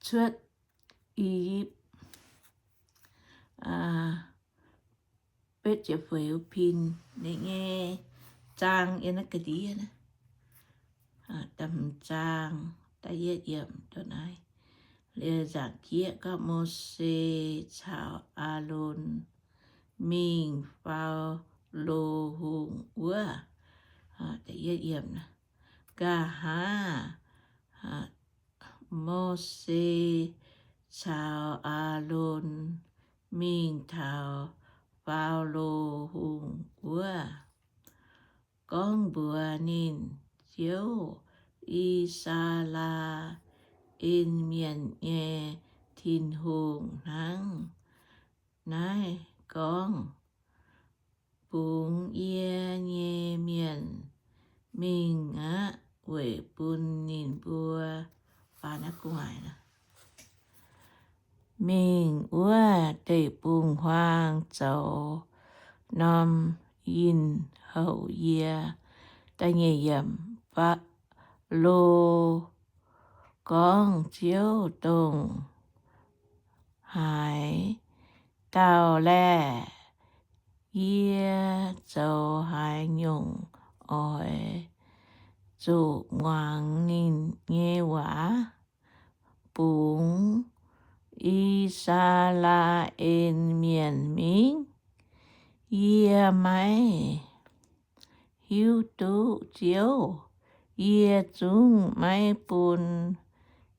cuotv I^yipv, betv ziepc feix pin nyei zaang yiem naaiv ga'ndiev, da'hmz zaang, da'yietv yiemc, dongh naaiv. Liuz nzaangc jieqv gorngv Mose caux Aalon mingh Faalo Hungh wuov. Nqa'haav Mose caux Aalon mingh taux Faalo Hungh wuov, gorngv mbuox ninh, Ziouv, I^saa^laa^en Mienh nyei Tin-Hungh hnangv naaiv gorngv, Bungx yie nyei mienh mingh aqv, weic bun ninh mbuo mingh wuov deic-bung-huaang zoux norm yinh houc yie. Faalo gorngv, Ziouv, dongh haaix dauh laeh? Yie zoux haaix nyungc oix zuqc muangx ninh nyei waac, bungx I^saa^laa^en Mienh mingh? Yie maiv hiuv duqv, Ziouv. Yie zungv maiv bun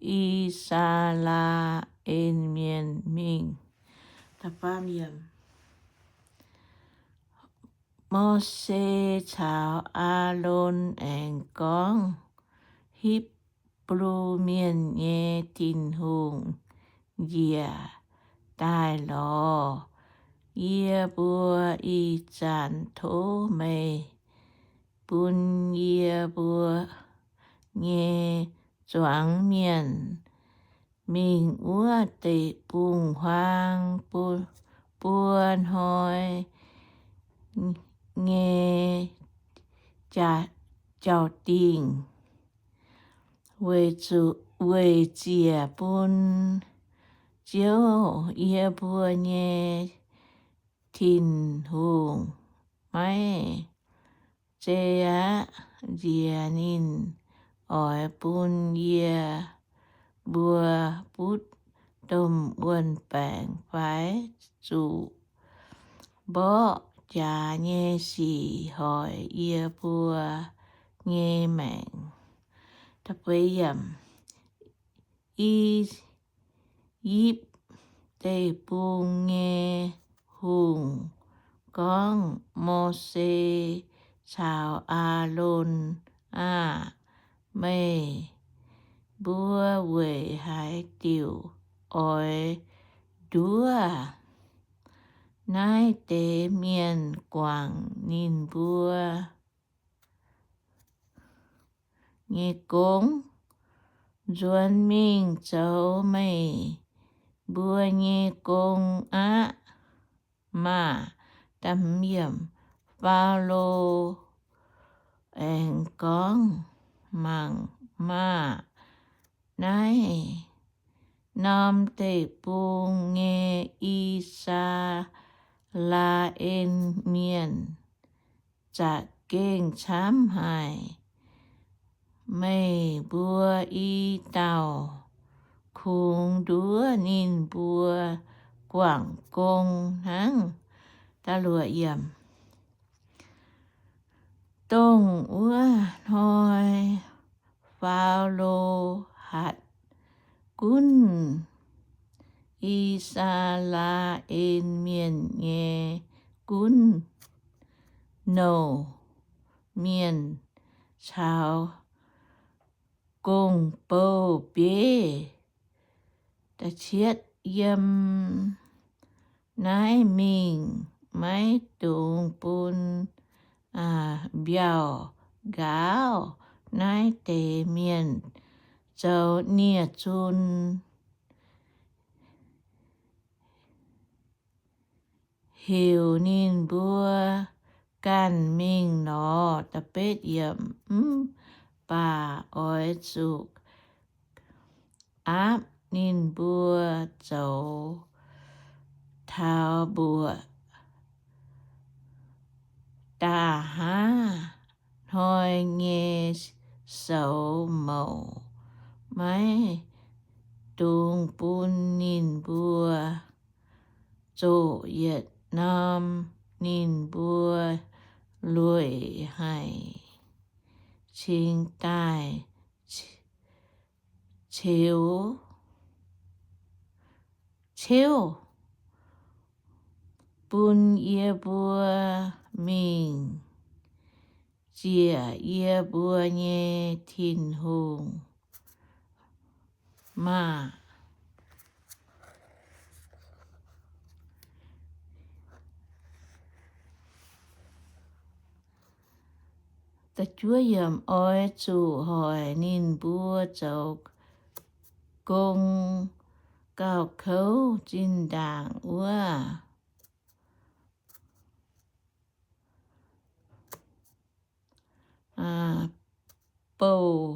I^saa^laa^en Mienh mingh. Mose caux Aalon aengx gorngv, Hipv Blu Mienh nyei Tin-Hungh njiec daaih lorz yie mbuo ih zanc. Tov meih bun yie mbuo nyei zuangx mienh mingh wuov deic-bung-huaang buo hnoi nyei jauv-dingh, weic ziec bun Ziouv, yie mbuo nyei Tin-Hungh, maiv zei aqv. Nziex ninh oix bun yie mbuo butv domh wuon-baengx fai zuqc mborqv jaax nyei sic hoic yie mbuo nyei maengc. I^yipv Deic-Bung nyei hungh gorngv, Mose caux Aalon aah! Meih mbuo weic haaix diuc oix nduov naaiv deix mienh guangc ninh mbuo nyei gong? Nzuonx mingh zoux meih mbuo nyei gong aqv maah! Faalo aengx gorngv, Mangc maah! Naaiv norm deic-bung nyei I^saa^laa^en Mienh za'gengh camv haic. Meih mbuo i dauh kungx nduov ninh mbuo guangc gong hnangv. Dongh wuov hnoi Faalo hatc gunv I^saa^laa^en Mienh nyei gunv nouh mienh caux gong-bou bieiv. Yiem naaiv mingh maiv dungx bun mbiauh nqaauv naaiv deix mienh zoux nie-zun. Heuc ninh mbuo ganh mingh lorz. Mv baac oix zuqc aapv ninh mbuo zoux taux mbuoqc da'haav hnoi nyei soux mouc, maiv dungx bun ninh mbuo zoqc yietc norm ninh mbuo lueic haic cingx daaih ceux, ceux bun yie mbuo mingh ziec yie mbuo nyei Tin-Hungh maah! Oix zuqc hoic ninh mbuo zoux gong gauh kouv zinh ndaangc wuov, bouh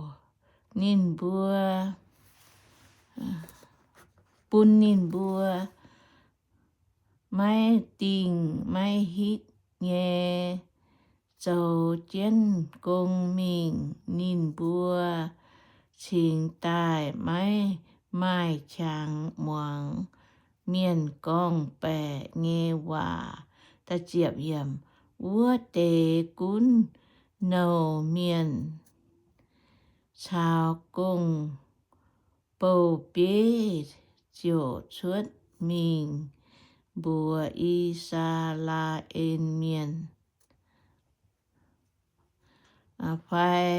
ninh mbuo, bun ninh mbuo maiv dingh maiv hitv nyei zoux jienv gong mingh. Ninh mbuo cingx daaih maiv maaih qangx muangx mienh gorngv-baeqc nyei waac. Wuov deix gunv nouh mienh caux gong-bou-bieiv ziouc cuotv mingh mbuox I^saa^laa^en Mienh, Fai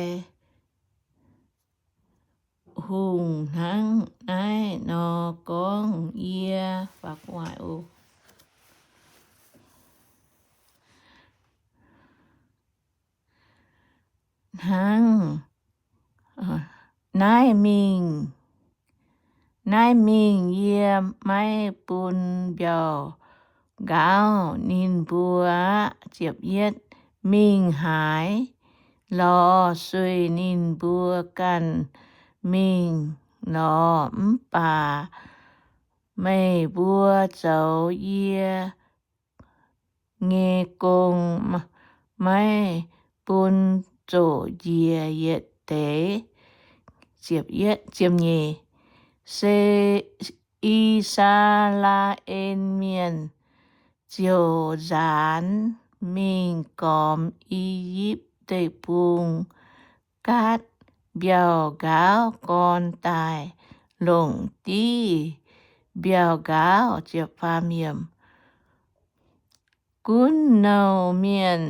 hungh hnangv naaiv nor gorngv yie, hnangv naaiv mingh, naaiv mingh yie maiv bun mbiauh-nqaauv ninh mbuo aqv. Mingh haaix lorz sueih ninh mbuo ganh mingh lorz. Mv baac meih mbuo zoux yie nyei gong, maiv bun zoqc njiec yietc deix. Se I^saa^laa^en Mienh ziouc nzaanx mingh gormx I^yipv Deic-Bung, gaatv mbiauh-nqaauv gorn daaih longc div mbiauh-nqaauv. Gunv nouh mienh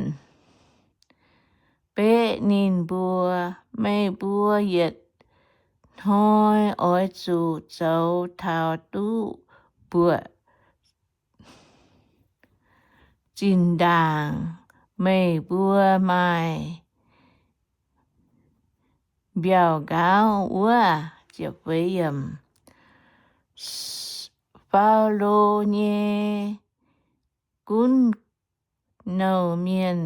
beqv ninh mbuo, Meih mbuo yietc hnoi oix zuqc zoux taux duqv mbuoqc zinh ndaangc meih mbuo maaih mbiauh-nqaauv wuov. Faalo nyei gunv nouh mienh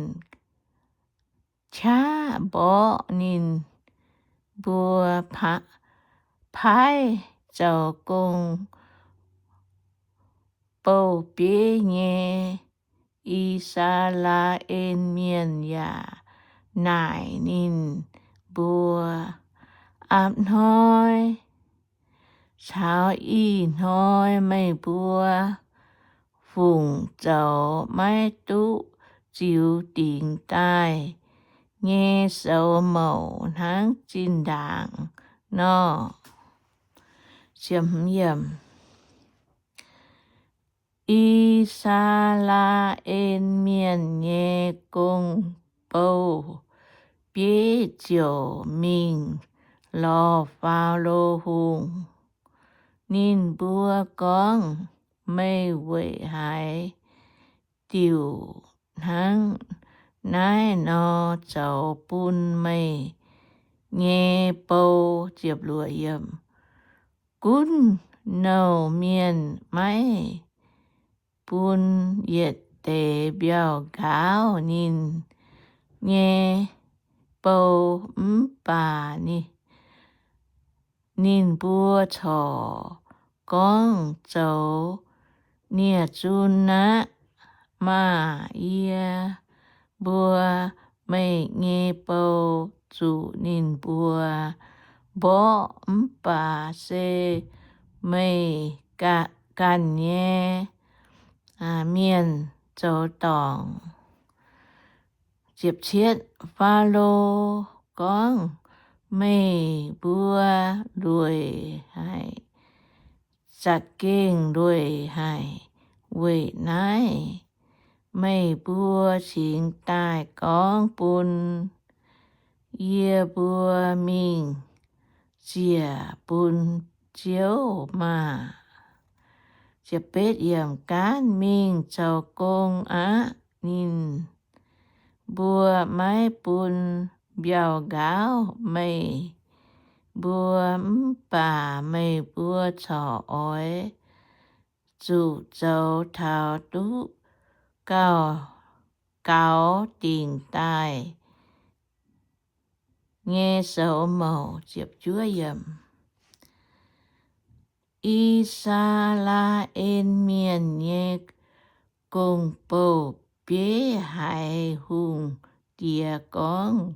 qaqv mborqv ninh mbuo paaiv zoux gong bouh bieiv nyei. I^saa^laa^en Mienh yaac naaic ninh mbuo, A'hnoi caux ih hnoi meih mbuo fungc zoux maiv duqv ziux dingc daaih nyei soux mouc hnangv zinh ndaangc nor? I^saa^laa^en Mienh nyei gong bouh bieiv ziouc mingh lorz Faalo Hungh. Ninh mbuo gorngv, Meih weic haaix diuc hnangv naaiv nor zoux bun meih nyei bou? Gunv nouh mienh maiv bun yietc deix mbiauh nqaauv ninh nyei bou, mv baac ninh ninh mbuo corc gorngv, Zoux nie-zun aqv maah! Yie mbuo meih nyei bou zuqc ninh mbuo mborqv, mv baac se meih ganh nyei mienh zoux dorngc. Faalo gorngv, Meih mbuo lueic haic, za'gengh lueic haic. Weic naaiv meih mbuo cingx daaih gorngv bun yie mbuo mingh ziec bun Ziouv maah! Gaanv mingh zoux gong aqv. Ninh mbuo maiv bun mbiauh nqaauv meih mbuo, mv baac meih mbuo corc oix zuqc zoux taux duqv gauh gaux dingc daaih nyei soux mouc. I^saa^laa^en Mienh nyei gong-bou bieiv haiz hungh diex gorngv,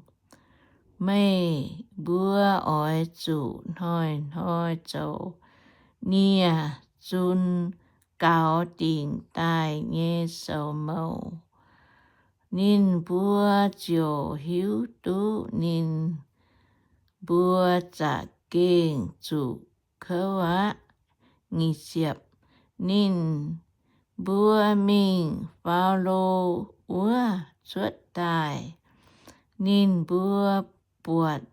Meih mbuo oix zuqc hnoi-hnoi zoux nie-zun gaux dingc daaih nyei soux mouc. Ninh mbuo ziouc hiuv duqv ninh mbuo za'gengh zuqc kouv aqv. Ninh mbuo mingh Faalo wuov cuotv daaih, ninh mbuo buatc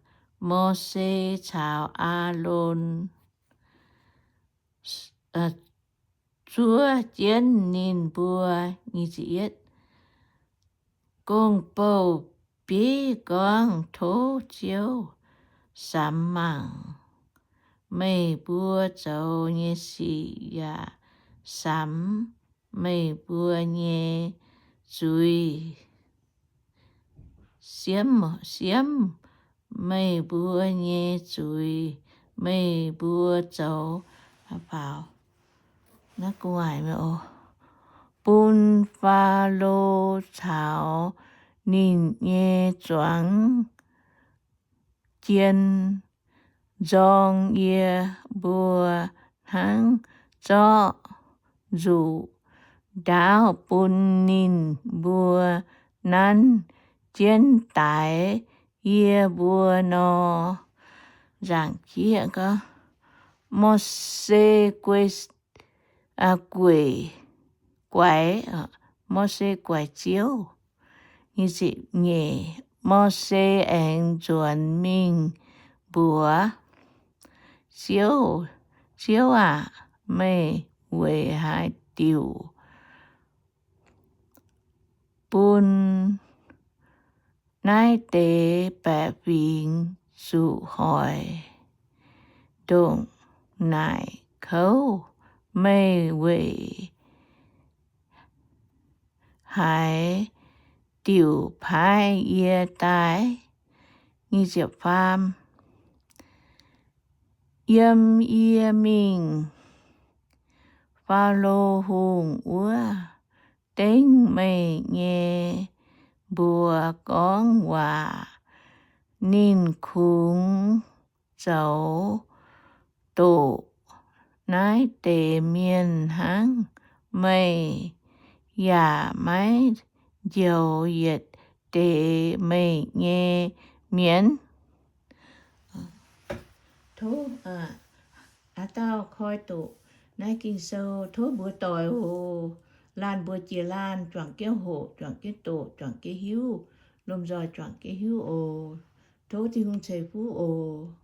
Mose caux Aalon zuov jienv ninh mbuo. Gong-bou bieiv gorngv, Tov Ziouv samx mangc meih mbuo zoux nyei sic, yaac samx meih mbuo nyei zuiz, siemv, siemv meih mbuo nyei zuiz. Meih mbuo zoux, bun Faalo caux ninh nyei zuangx jien nzorng yie mbuo hnangv zorqv nzuqc ndaauv bun ninh mbuo nanv jienv daix yie mbuo nor. Nzaangc jieqv gorngv, Mose guei, gueic, Mose gueic Ziouv. Nyeic, Mose aengx nzuonx mingh mbuox Ziouv, Ziouv aac, meih weic haaix diuc bun naaiv deix baeqc fingx zuqc hoic ndongc naaic kouv? Meih weic haaix diuc paaiv yie daaih? Yiem yie mingh Faalo Hungh wuov dengv meih nyei mbuox gorngv waac, ninh kungx zoux doqc naaiv deix mienh hnangv. Meih yaac maiv njoux yietc deix meih nyei mienh. Tov, aa, dauh koi doqc naaiv Ging-Sou. Tov mbuox doic oc. Laanh mbuox jiex laanh, juangc jienv hoqc, juangc jienv doqc, juangc jienv hiuv. Lomh nzoih juangc jienv hiuv oc. Tov Tin-Hungh ceix fuqv oc.